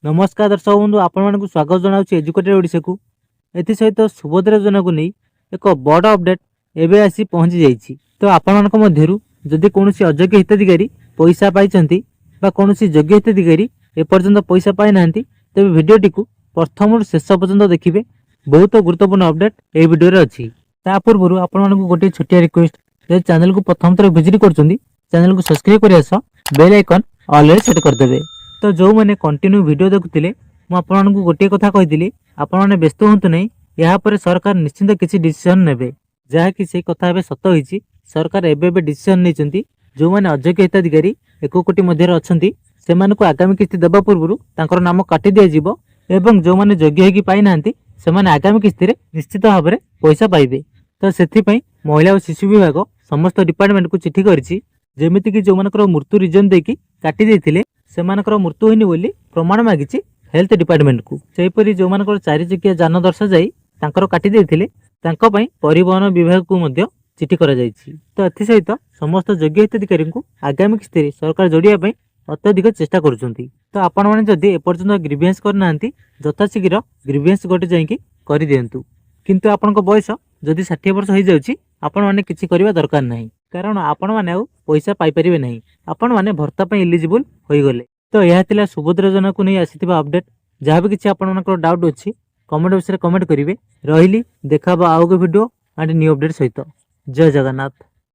ନମସ୍କାର ଦର୍ଶକ ବନ୍ଧୁ, ଆପଣମାନଙ୍କୁ ସ୍ୱାଗତ ଜଣାଉଛି ଏଜୁକେଟେଡ୍ ଓଡ଼ିଶାକୁ। ଏଥିସହିତ ସୁଭଦ୍ରା ଯୋଜନାକୁ ନେଇ ଏକ ବଡ଼ ଅପଡେଟ୍ ଏବେ ଆସି ପହଞ୍ଚି ଯାଇଛି। ତ ଆପଣମାନଙ୍କ ମଧ୍ୟରୁ ଯଦି କୌଣସି ଅଯୋଗ୍ୟ ହିତାଧିକାରୀ ପଇସା ପାଇଛନ୍ତି ବା କୌଣସି ଯୋଗ୍ୟ ହିତାଧିକାରୀ ଏପର୍ଯ୍ୟନ୍ତ ପଇସା ପାଇନାହାନ୍ତି, ତେବେ ଭିଡ଼ିଓଟିକୁ ପ୍ରଥମରୁ ଶେଷ ପର୍ଯ୍ୟନ୍ତ ଦେଖିବେ। ବହୁତ ଗୁରୁତ୍ୱପୂର୍ଣ୍ଣ ଅପଡେଟ୍ ଏହି ଭିଡ଼ିଓରେ ଅଛି। ତା ପୂର୍ବରୁ ଆପଣମାନଙ୍କୁ ଗୋଟିଏ ଛୋଟିଆ ରିକ୍ୱେଷ୍ଟ, ଯଦି ଚ୍ୟାନେଲକୁ ପ୍ରଥମ ଥର ଭିଜିଟ୍ କରୁଛନ୍ତି, ଚ୍ୟାନେଲକୁ ସବସ୍କ୍ରାଇବ୍ କରିବା ସହ ବେଲ୍ ଆଇକନ୍ ଅଲରେ ସେଟ୍ କରିଦେବେ। ତ ଯେଉଁମାନେ କଣ୍ଟିନ୍ୟୁ ଭିଡ଼ିଓ ଦେଖୁଥିଲେ, ମୁଁ ଆପଣମାନଙ୍କୁ ଗୋଟିଏ କଥା କହିଥିଲି, ଆପଣମାନେ ବ୍ୟସ୍ତ ହୁଅନ୍ତୁ ନାହିଁ, ଏହାପରେ ସରକାର ନିଶ୍ଚିନ୍ତ କିଛି ଡିସିସନ୍ ନେବେ। ଯାହାକି ସେଇ କଥା ଏବେ ସତ ହୋଇଛି। ସରକାର ଏବେ ଏବେ ଡିସିସନ୍ ନେଇଛନ୍ତି। ଯେଉଁମାନେ ଅଯୋଗ୍ୟ ହିତାଧିକାରୀ 1 କୋଟି ମଧ୍ୟରେ ଅଛନ୍ତି, ସେମାନଙ୍କୁ ଆଗାମୀ କିସ୍ତି ଦେବା ପୂର୍ବରୁ ତାଙ୍କର ନାମ କାଟି ଦିଆଯିବ ଏବଂ ଯେଉଁମାନେ ଯୋଗ୍ୟ ହେଇକି ପାଇନାହାନ୍ତି, ସେମାନେ ଆଗାମୀ କିସ୍ତିରେ ନିଶ୍ଚିତ ଭାବରେ ପଇସା ପାଇବେ। ତ ସେଥିପାଇଁ ମହିଳା ଓ ଶିଶୁ ବିଭାଗ ସମସ୍ତ ଡିପାର୍ଟମେଣ୍ଟକୁ ଚିଠି କରିଛି, ଯେମିତିକି ଯେଉଁମାନଙ୍କର ମୃତ୍ୟୁ ରିଜନ୍ ଦେଇକି କାଟି ଦେଇଥିଲେ, ସେମାନଙ୍କର ମୃତ୍ୟୁ ହୋଇନି ବୋଲି ପ୍ରମାଣ ମାଗିଛି ହେଲ୍ଥ ଡିପାର୍ଟମେଣ୍ଟକୁ। ସେହିପରି ଯେଉଁମାନଙ୍କର ଚାରିଚକିଆ ଯାନ ଦର୍ଶାଯାଇ ତାଙ୍କର କାଟି ଦେଇଥିଲେ, ତାଙ୍କ ପାଇଁ ପରିବହନ ବିଭାଗକୁ ମଧ୍ୟ ଚିଠି କରାଯାଇଛି। ତ ଏଥିସହିତ ସମସ୍ତ ଯୋଗ୍ୟ ହିତାଧିକାରୀଙ୍କୁ ଆଗାମୀ କିସ୍ତିରେ ସରକାର ଯୋଡ଼ିବା ପାଇଁ ଅତ୍ୟଧିକ ଚେଷ୍ଟା କରୁଛନ୍ତି। ତ ଆପଣମାନେ ଯଦି ଏପର୍ଯ୍ୟନ୍ତ ଗ୍ରିଭିଏନ୍ସ କରିନାହାନ୍ତି, ଯଥାଶୀଘ୍ର ଗ୍ରିଭିଏନ୍ସ ଗୋଟେ ଯାଇକି କରିଦିଅନ୍ତୁ। କିନ୍ତୁ ଆପଣଙ୍କ ବୟସ ଯଦି 60 ବର୍ଷ ହେଇଯାଉଛି, ଆପଣମାନେ କିଛି କରିବା ଦରକାର ନାହିଁ, କାରଣ ଆପଣମାନେ ଆଉ ପଇସା ପାଇପାରିବେ ନାହିଁ। ଆପଣମାନେ ଭତ୍ତା ପାଇଁ ଇଲିଜିବୁଲ୍ ହୋଇଗଲେ। ତ ଏହା ଥିଲା ସୁଭଦ୍ରା ଯୋଜନାକୁ ନେଇ ଆସିଥିବା ଅପଡେଟ୍। ଯାହା ବି କିଛି ଆପଣମାନଙ୍କର ଡାଉଟ୍ ଅଛି, କମେଣ୍ଟ ବକ୍ସରେ କମେଣ୍ଟ କରିବେ। ରହିଲି, ଦେଖା ହେବ ଆଉ ଏକ ଭିଡ଼ିଓ ଆଣ୍ଡ ନ୍ୟୁ ଅପଡେଟ୍ ସହିତ। ଜୟ ଜଗନ୍ନାଥ।